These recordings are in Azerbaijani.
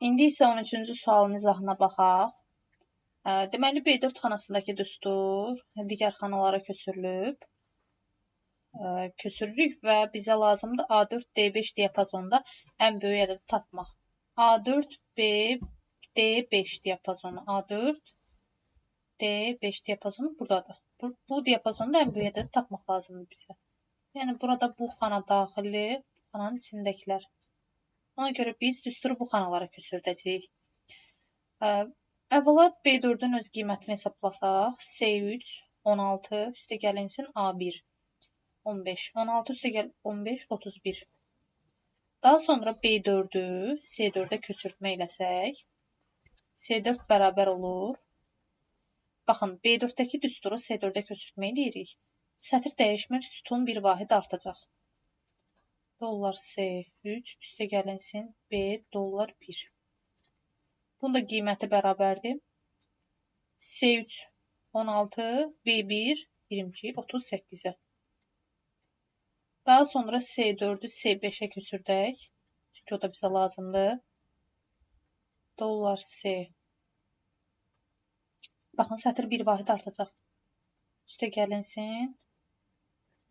İndi isə 13-cü sualın izahına baxaq. Deməli, B4 xanasındakı düstur digər xanalara köçürülüb. Köçürürük və bizə lazımdır A4, D5 diapazonda ən böyük ədədi tapmaq. A4, B, D5 diapazonu. A4, D5 diapazonu buradadır. Bu diapazonda ən böyük ədədi tapmaq lazımdır bizə. Yəni, burada bu xana daxili, bu xananın içindəkilər. Ona görə biz düsturu bu xanalara köçürdəcəyik. Əvvəla B4-ün öz qiymətini hesablasaq, S3, 16, üstə gəlinsin A1, 15, 16 üstə gəl 15, 31. Daha sonra B4-ü S4-ə köçürtmə eləsək, S4 bərabər olur. Baxın, B4-dəki düsturu S4-ə köçürtmə eləyirik. Sətir dəyişmir, sütun bir vahid artacaq. Dollar S3 üstə gəlinsin B dollar 1. Bunun da qiyməti bərabərdir. S3 16, B1 22, 38-ə. Daha sonra S4-ü S5-ə köçürdək. Çünki o da bizə lazımdır. Dollar S. Baxın, sətir bir vahid artacaq. Üstə gəlinsin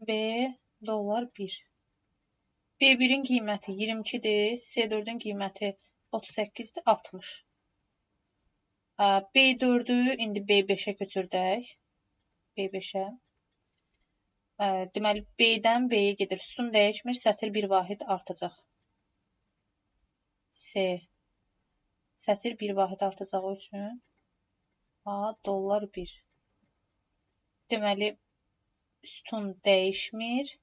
B dollar 1. B1-in qiyməti 22-dir, S4-ün qiyməti 38-dir, 60. B4-ü indi B5-ə köçürdək. B5-ə. Deməli, B-dən B-yə gedir. Sütun dəyişmir, sətir bir vahid artacaq. S. Sətir bir vahid artacağı üçün A dollar 1. Deməli, sütun dəyişmir.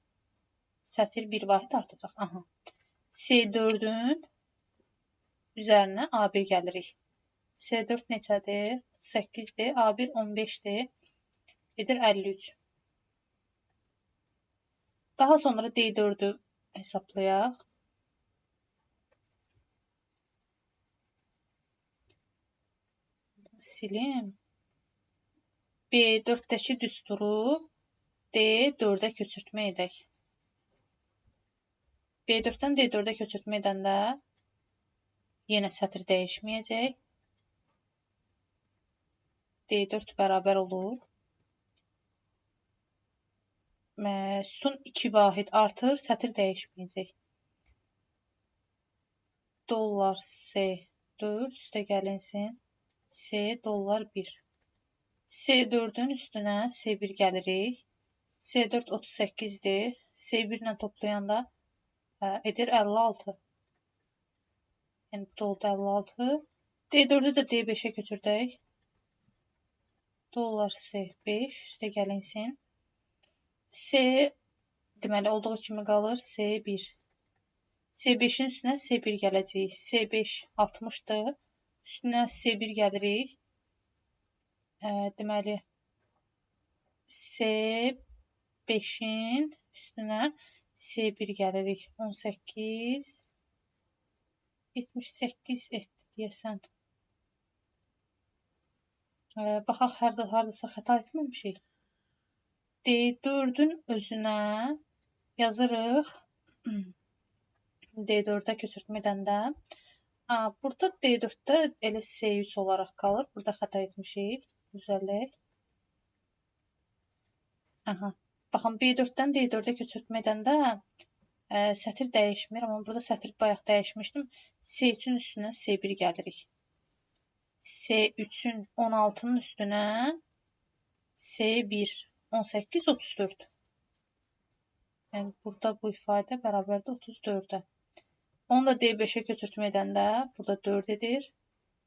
Sətir bir vahid artacaq. Aha. S4-ün üzərinə A1 gəlirik. S4 neçədir? 8-dir. A1 15-dir. Edir 53. Daha sonra D4-ü hesablayaq. Silim. B4-dəki düsturu D4-ə köçürtmə edək. B4-dən D4-ə köçürtmə edəndə yenə sətir dəyişməyəcək. D4 bərabər olur. Sütun 2 vahid artır, sətir dəyişməyəcək. Dollar S4 üstə gəlinsin. S dollar 1. S4-ün üstünə S1 gəlirik. S4 38-dir. S1 ilə toplayanda edir 56. Yəni, bu da oldu 56. D4-ü də D5-ə köçürdək. Dollar S5 üstə gəlinsin. S, deməli, olduğu kimi qalır S1. S5-in üstünə S1 gələcəyik. S5 60-dır. Üstünə S1 gəlirik. Deməli, S5-in üstünə S1 gəlirik. 18, 78 etdi deyəsən. Baxaq, haradasa xəta etməmişik. D4-ün özünə yazırıq. D4-ə köçürtmə edəndə. Burada D4-də elə S3 olaraq qalır. Burada xəta etmişik. Düzəldək. Aha. Baxın, B4-dən D4-ə köçürtmə edəndə sətir dəyişmir. Amma burada sətir bayaq dəyişmişdim. S3-ün üstünə S1 gəlirik. S3-ün 16-nın üstünə S1. 18, 34. Yəni, burada bu ifadə bərabərdir 34-ə. Onu da D5-ə köçürtmə edəndə burada 4 edir.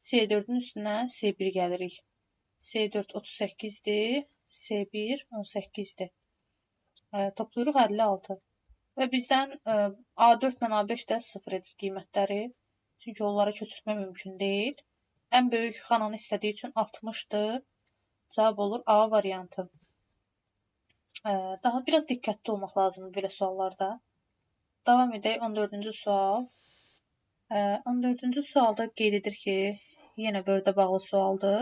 S4-ün üstünə S1 gəlirik. S4 38-dir, S1 18-dir. Toplayırıq 56. Və bizdən A4 ilə A5 də 0 edir qiymətləri. Çünki onlara köçürtmə mümkün deyil. Ən böyük xananı istədiyi üçün 60-dır. Cavab olur A variantı. Daha biraz diqqətli olmaq lazımdır belə suallarda. Davam edək 14-cü sual. 14-cü sualda qeyd edir ki, yenə Word-ə bağlı sualdır.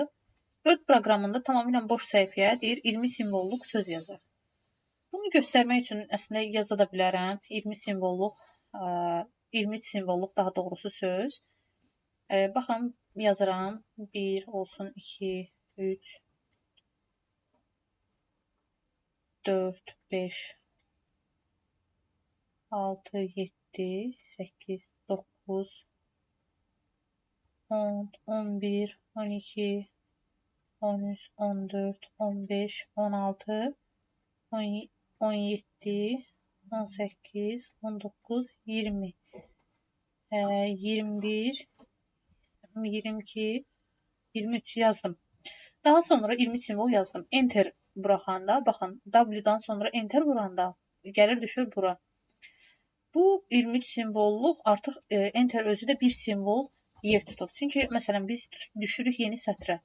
Word proqramında tamamilə boş səhifəyə deyir 20 simvolluq söz yazaq. Bunu göstərmək üçün əslində yaza da bilərəm. 20 simvolluq, 23 simvolluq daha doğrusu söz. Baxın, yazıram. 1 olsun, 2, 3, 4, 5, 6, 7, 8, 9, 10, 11, 12, 13, 14, 15, 16, 17, 18, 19, 20, 21, 22, 23 yazdım. Daha sonra 23 simvol yazdım. Enter buraxanda, baxın, W-dan sonra Enter vuranda gəlir düşür bura. Bu 23 simvolluq artıq Enter özü də bir simvol yer tutur. Çünki, məsələn, biz düşürük yeni sətrə.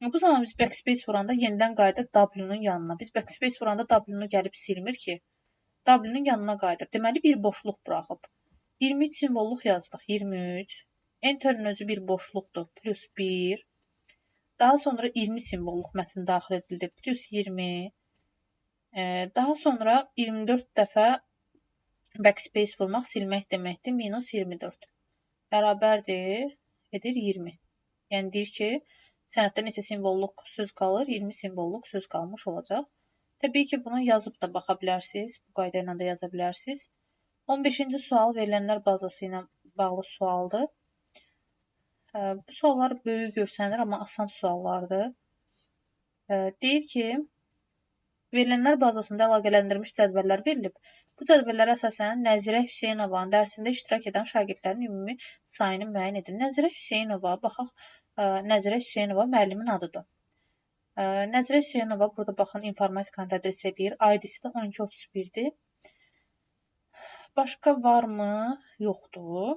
Bu zaman biz backspace vuranda yenidən qayıdır W-nun yanına. Biz backspace vuranda W-nu gəlib silmir ki, W-nun yanına qayıdır. Deməli, bir boşluq buraxıb. 23 simvolluq yazdıq. 23. Enter'in özü bir boşluqdur. Plus 1. Daha sonra 20 simvolluq mətn daxil edildi. Plus 20. Daha sonra 24 dəfə backspace vurmaq silmək deməkdir. Minus 24. Bərabərdir, edir 20. Yəni, deyir ki, sənəddə neçə simvolluq söz qalır? 20 simvolluq söz qalmış olacaq. Təbii ki, bunu yazıb da baxa bilərsiniz. Bu qayda ilə də yaza bilərsiniz. 15-ci sual verilənlər bazası ilə bağlı sualdır. Bu suallar böyük görsənir, amma asan suallardır. Deyir ki, verilənlər bazasında əlaqələndirilmiş cədvəllər verilib. Bu cədvəllərə əsasən Nəzirə Hüseynovanın dərsində iştirak edən şagirdlərin ümumi sayını müəyyən edin. Nəzirə Hüseynova, baxaq, Nəzirə Hüseynova müəllimin adıdır. Nəzirə Hüseynova burada baxın informatikanı tədris edir. ID-si də 1231-dir. Başqa varmı? Yoxdur.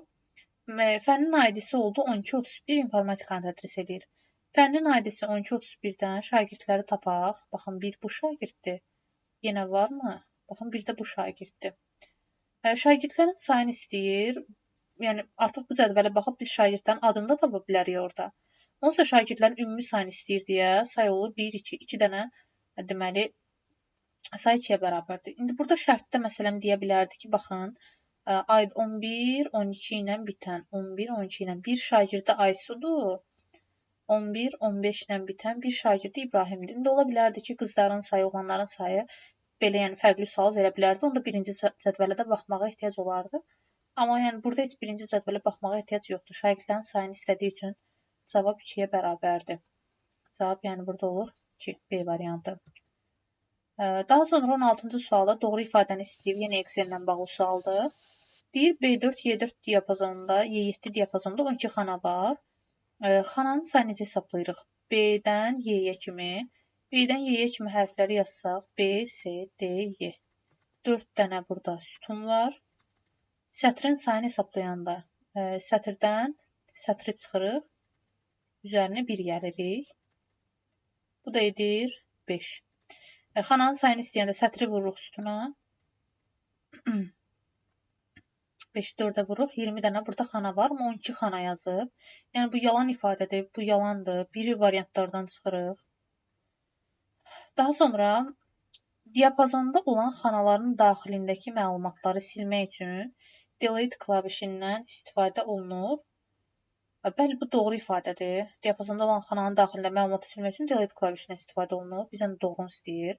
Fənnin ID-si oldu 1231 informatikanı tədris edir. Fənnin ID-si 1231-dən şagirdləri tapaq. Baxın, bir bu şagirddir. Yenə varmı? Baxın, bir də bu şagirddir. Şagirdlərin sayını istəyir. Yəni, artıq bu cədvələ baxıb biz şagirdlərin adını da tapa bilərik orada. Onsa şagirdlərin ümumi sayını istəyir deyə say olur 1, 2, 2 dənə, deməli, say 2-yə bərabərdir. İndi burada şərtdə məsələn deyə bilərdi ki, baxın, aid 11, 12 ilə bitən, 11, 12 ilə bir şagirdi Aysudur, 11, 15 ilə bitən bir şagirdi İbrahimdir. İndi ola bilərdi ki, qızların sayı, oğlanların sayı belə, yəni fərqli sual verə bilərdi. Onda birinci cədvələ də baxmağa ehtiyac olardı. Amma yəni burada heç birinci cədvələ baxmağa ehtiyac yoxdur. Şagirdlərin sayını istədiyi üçün cavab 2-yə bərabərdir. Cavab yəni burada olur 2, B variantı. Daha sonra 16-cı sualda doğru ifadəni istəyir. Yenə Excel-lə bağlı sualdır. Deyir B4, Y4 diapazonunda, Y7 diapazonunda 12 xana var. Xananın sayını necə hesablayırıq? B-dən Y-yə kimi. B-dən Y-yə kimi hərfləri yazsaq, B, C, D, Y. 4 dənə burada sütun var. Sətrin sayını hesablayanda sətirdən sətri çıxırıq. Üzərinə 1 gəlirik. Bu da edir 5. Xananın sayını istəyəndə sətri vururuq sütuna. 5, 4-ə vururuq. 20 dənə burada xana var, amma 12 xana yazıb. Yəni, bu yalan ifadədir, bu yalandır. Biri variantlardan çıxırıq. Daha sonra diapazonda olan xanaların daxilindəki məlumatları silmək üçün delete klavişindən istifadə olunur. Bəli, bu doğru ifadədir. Diapazonda olan xananın daxilində məlumatı silmək üçün delete klavişindən istifadə olunur. Bizdən doğrunu istəyir.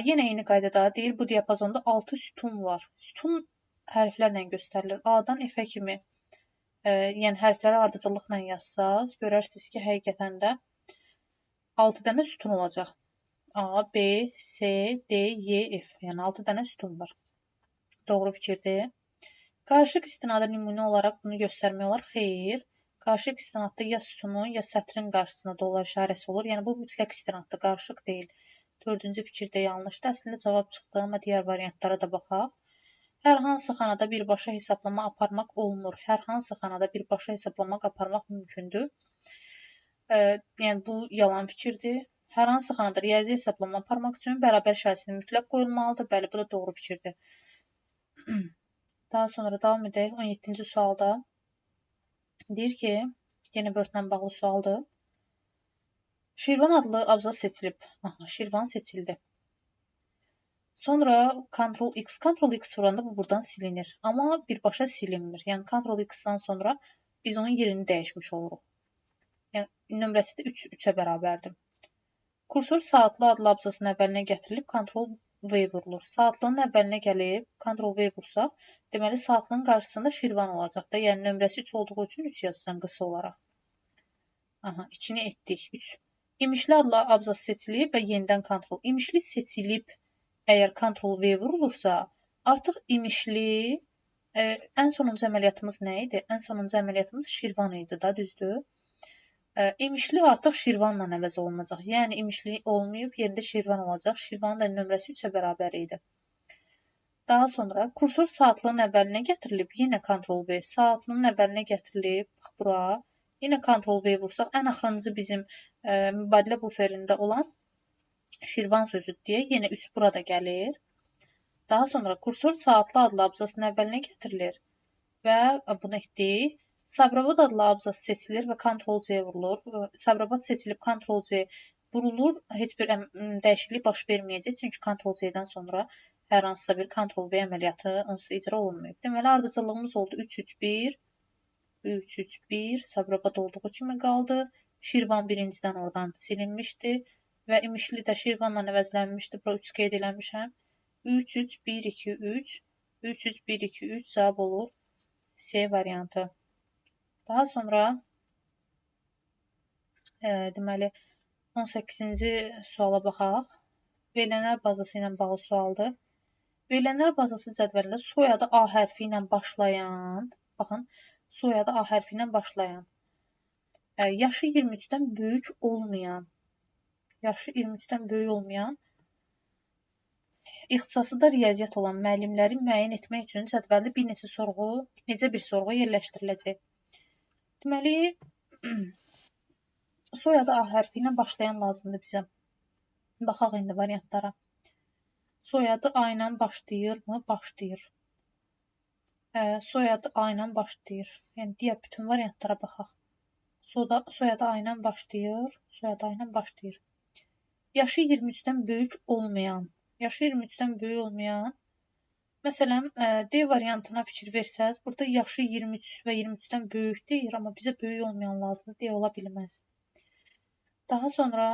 Yenə eyni qaydada deyir, bu diapazonda 6 sütun var. Sütun hərflərlə göstərilir. A-dan F-ə kimi, yəni hərfləri ardıcıllıqla yazsaz, görərsiniz ki, həqiqətən də 6 dənə sütun olacaq. A, B, C, D, Y, F. Yəni 6 dənə sütun var. Doğru fikirdir. Qarışıq istinada nümunə olaraq bunu göstərmək olar. Xeyr. Qarışıq istinadda ya sütunun, ya sətrin qarşısında dollar işarəsi olur. Yəni bu mütləq istinaddır, qarışıq deyil. Dördüncü fikir də yanlışdır. Əslində cavab çıxdı, amma digər variantlara da baxaq. Hər hansı xanada birbaşa hesablama aparmaq olmur. Hər hansı xanada birbaşa hesablama aparmaq mümkündür. Yəni bu yalan fikirdir. Hər hansı xanada riyazi hesablama aparmaq üçün bərabər işarəsini mütləq qoyulmalıdır. Bəli, bu da doğru fikirdir. Daha sonra davam edək. 17-ci sualda deyir ki, yenə Word-lə bağlı sualdır. Şirvan adlı abzas seçilib. Aha, Şirvan seçildi. Sonra Ctrl X, Ctrl X vuranda bu buradan silinir. Amma birbaşa silinmir. Yəni Ctrl X-dan sonra Biz onun yerini dəyişmiş oluruq. Yəni, nömrəsi də 3-ə bərabərdir. Kursor saatlı adlı abzasının əvvəlinə gətirilib, Ctrl V vurulur. Saatlının əvvəlinə gəlib, Ctrl V vursaq, deməli, saatlının qarşısında Şirvan olacaq da. Yəni, nömrəsi 3 olduğu üçün 3 yazacam qısa olaraq. Aha, 2-ni etdik. 3. İmişli adlı abzası seçilib və yenidən Ctrl. İmişli seçilib, əgər Ctrl V vurulursa, artıq imişli, ən sonuncu əməliyyatımız nə idi? Ən sonuncu əməliyyatımız Şirvan idi da, düzdür? İmişli artıq Şirvanla əvəz olunacaq. Yəni, imişli olmayıb, yerində Şirvan olacaq. Şirvanın da nömrəsi 3-ə bərabər idi. Daha sonra kursor saatlığın əvvəlinə gətirilib, yenə Ctrl V, saatlığın əvvəlinə gətirilib, bax bura, yenə Ctrl V vursaq, ən axırıncı bizim mübadilə buferində olan Şirvan sözüdür deyə yenə 3 burada gəlir. Daha sonra kursor saatlı adlı abzasının əvvəlinə gətirilir və bunu etdik. Sabirabad adlı abzası seçilir və Ctrl C vurulur. Sabirabad seçilib Ctrl C vurulur. Heç bir dəyişiklik baş verməyəcək. Çünki Ctrl C-dən sonra hər hansısa bir Ctrl V əməliyyatı onsuz da icra olunmayıb. Deməli, ardıcıllığımız oldu 3, 3, 1, 3, 3, 1. Sabirabad olduğu kimi qaldı. Şirvan birincidən oradan silinmişdi və İmişli də Şirvanla əvəzlənmişdi. Bura 3 qeyd eləmişəm. 3, 3, 1, 2, 3, 3, 3, 1, 2, 3 cavab olur. C variantı. Daha sonra deməli 18-ci suala baxaq. Verilənlər bazası ilə bağlı sualdır. Verilənlər bazası cədvəlində soyadı A hərfi ilə başlayan, baxın, soyadı A hərfi ilə başlayan, yaşı 23-dən böyük olmayan, yaşı 23-dən böyük olmayan, ixtisası da riyaziyyat olan müəllimləri müəyyən etmək üçün cədvəldə bir neçə sorğu, necə bir sorğu yerləşdiriləcək? Deməli, soyadı A hərfi ilə başlayan lazımdır bizə. Baxaq indi variantlara. Soyadı A ilə başlayırmı? Başlayır. Soyadı A ilə başlayır. Yəni, digər bütün variantlara baxaq. Soyadı A ilə başlayır. Soyadı A ilə başlayır. Yaşı 23-dən böyük olmayan. Yaşı 23-dən böyük olmayan. Məsələn, D variantına fikir versəz, burada yaşı 23 və 23-dən böyük deyir, amma bizə böyük olmayan lazımdır, D ola bilməz. Daha sonra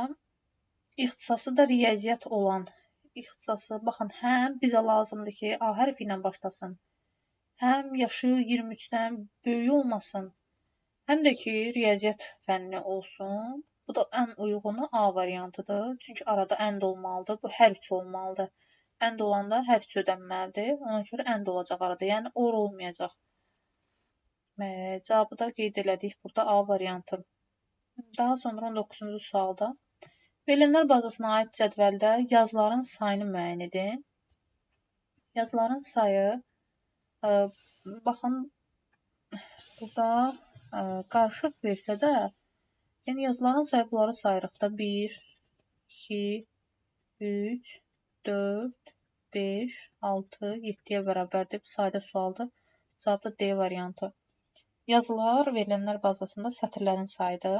ixtisası da riyaziyyat olan ixtisası, baxın, həm bizə lazımdır ki, A hərfi ilə başlasın, həm yaşı 23-dən böyük olmasın, həm də ki, riyaziyyat fənni olsun. Bu da ən uyğunu A variantıdır. Çünki arada ənd olmalıdır, bu hər üç olmalıdır. Ənd olanda hər üç ödənməlidir. Ona görə ənd olacaq arada, yəni or olmayacaq. Cavabı da qeyd elədik burada A variantı. Daha sonra 19-cu sualda verilənlər bazasına aid cədvəldə yazıların sayını müəyyən edin. Yazıların sayı, baxın, burada qarışıq versə də, yəni yazıların sayı bunları sayırıq da 1, 2, 3, 4, 5, 6, 7-yə bərabərdir. Bu sadə sualdır. Cavab da D variantı. Yazılar verilənlər bazasında sətirlərin sayıdır.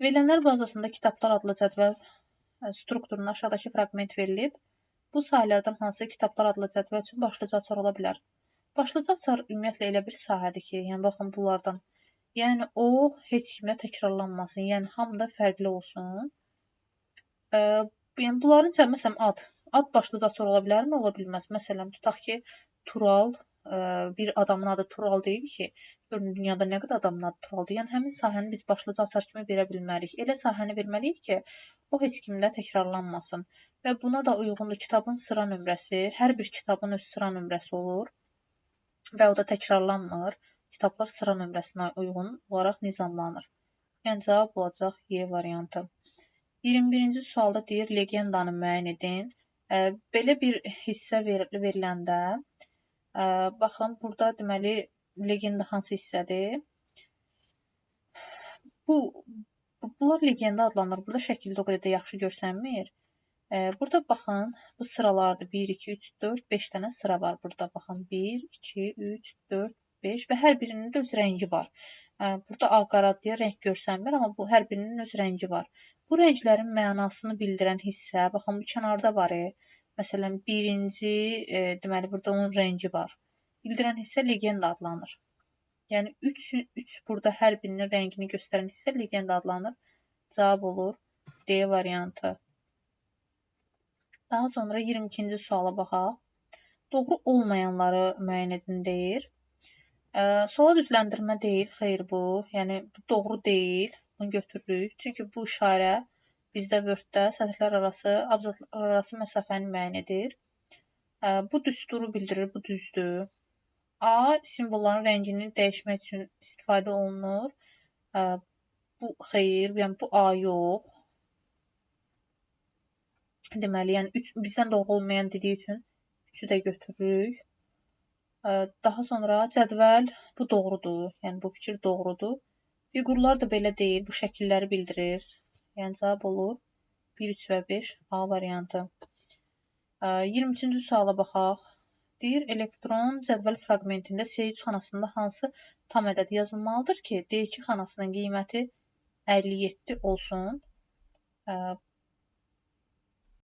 Verilənlər bazasında kitablar adlı cədvəl strukturuna aşağıdakı fraqment verilib. Bu sahələrdən hansı kitablar adlı cədvəl üçün başlıca açar ola bilər? Başlıca açar ümumiyyətlə elə bir sahədir ki, yəni baxın bunlardan. Yəni o heç kimdə təkrarlanmasın, yəni hamıda fərqli olsun. Yəni bunların isə məsələn ad. Ad başlıca açar ola bilərmi? Ola bilməz. Məsələn, tutaq ki, Tural, bir adamın adı Tural deyil ki, görün dünyada nə qədər adamın adı Turaldır. Yəni həmin sahəni biz başlıca açar kimi verə bilmərik. Elə sahəni verməliyik ki, o heç kimdə təkrarlanmasın. Və buna da uyğundur kitabın sıra nömrəsi. Hər bir kitabın öz sıra nömrəsi olur və o da təkrarlanmır. Kitablar sıra nömrəsinə uyğun olaraq nizamlanır. Yəni cavab olacaq Y variantı. 21-ci sualda deyir, legendanı müəyyən edin. Belə bir hissə veriləndə, baxın, burada deməli, legenda hansı hissədir? Bunlar legenda adlanır. Burada şəkildə o qədər də yaxşı görsənmir. Burada baxın, bu sıralardır. 1, 2, 3, 4, 5 dənə sıra var burada. Baxın, 1, 2, 3, 4, 5 və hər birinin də öz rəngi var. Burada ağ, qara deyə rəng görsənmir, amma bu hər birinin öz rəngi var. Bu rənglərin mənasını bildirən hissə, baxın, bu kənarda var. Məsələn, birinci, deməli, burada onun rəngi var. Bildirən hissə legenda adlanır. Yəni 3 burada hər birinin rəngini göstərən hissə legend adlanır. Cavab olur D variantı. Daha sonra 22-ci suala baxaq. Doğru olmayanları müəyyən edin deyir. Sola düzləndirmə deyil, xeyr bu. Yəni bu doğru deyil. Bunu götürürük. Çünki bu işarə bizdə Word-də sətirlər arası, abzatlar arası məsafəni müəyyən edir. Bu düsturu bildirir, bu düzdür. A simvolların rəngini dəyişmək üçün istifadə olunur. Bu xeyr, yəni bu A yox. Deməli, yəni 3 bizdən doğru olmayan dediyi üçün 3-ü də götürürük. Daha sonra cədvəl, bu doğrudur. Yəni bu fikir doğrudur. Fiqurlar da belə deyil, bu şəkilləri bildirir. Yəni cavab olur 1, 3 və 5 A variantı. 23-cü suala baxaq. Deyir, elektron cədvəl fraqmentində C3 xanasında hansı tam ədəd yazılmalıdır ki, D2 xanasının qiyməti 57 olsun.